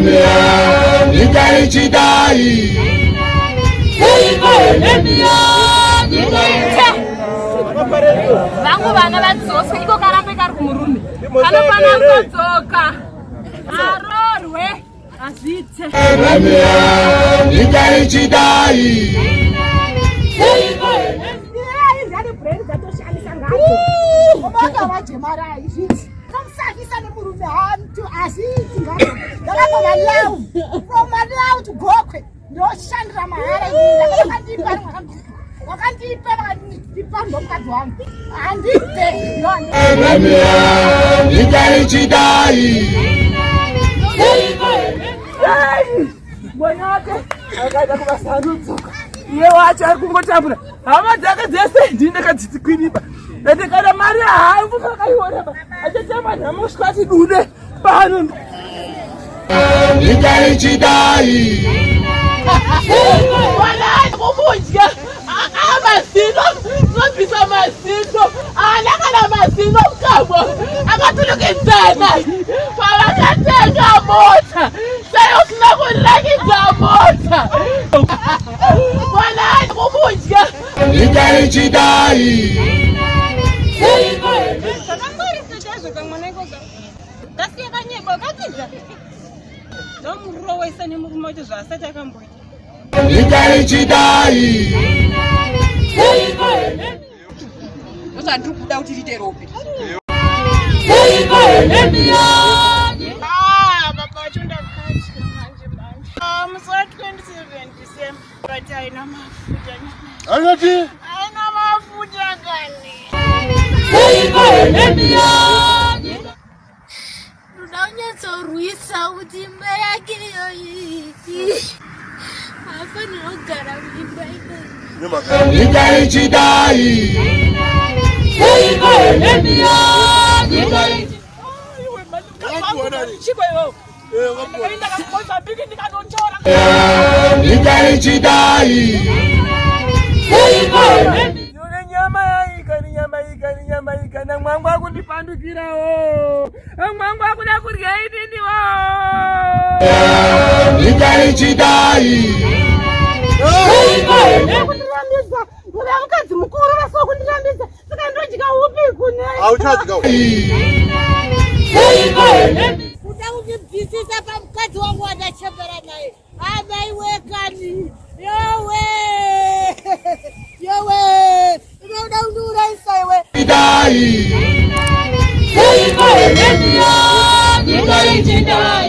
Nyika ichidai. Vangu vana vadzoswe iko karambe kari kumurume kanofana kudzoka arorwe hazviite. Nyika ichidai. Kamusakisa nemurume hantu hazviiti ngazvo ndakabva Malawi, from Malawi to Gokwe, ndoshandira mahara. Vakandipa, vakandipa, vakandipa ndomukadzi wangu handipe. Nyika ichidai. Mwana wake akaenda kubasa anodzoka, iye wacho ari kungotambura. Hama dzake dzese ndini ndakadzitikwiriba, ende kana mari haambuka akaiona achatamba nhamo kusvika ati dude pano. Nyika ichidai. Mwana kumudya mazino, tinobvisa mazino, haana kana mazino mukamwa akaturikidzana. Pavakatenga mota, sei usina kurakidza mota? Mwana kumudya. Nyika ichidai. Zvakangwarisa chaizvo kamwana ikoka, kasiya kanyebo kakidza ndomurowesa nemurume wacho zvaasati akamboita. Nyika ichidai. Ndozvandiri kuda kuti riite rope. Ah, baba vacho ndakatya manje manje. Ah, musi wa 27 December, but haina mafuta. Anoti Haina mafuta kani. Ndoda kunyatsorwisa kuti imba yake iyoyi haafanira kugara muimba iyoyi. Nyika ichidai. Chiko iwewe, ndakaenda kuMozambique ndikanotora. Nyika ichidai. Yone nyama yaika ni nyama ika ni nyama ika na mwangu akundipandukirawo, mwangu akuda kurya ininiwo. Nyika ichidai. Kundirambidza nguva mukadzi mukuru vasiwa kundirambidza, saka ndodya upi kune? Hauchadya. Kuda kundibvisisa pamukadzi wangu wandachembera naye, amaiwekani, yowe yowe, inoda kundiurayisa iwe. Idai. Nyika ichidai.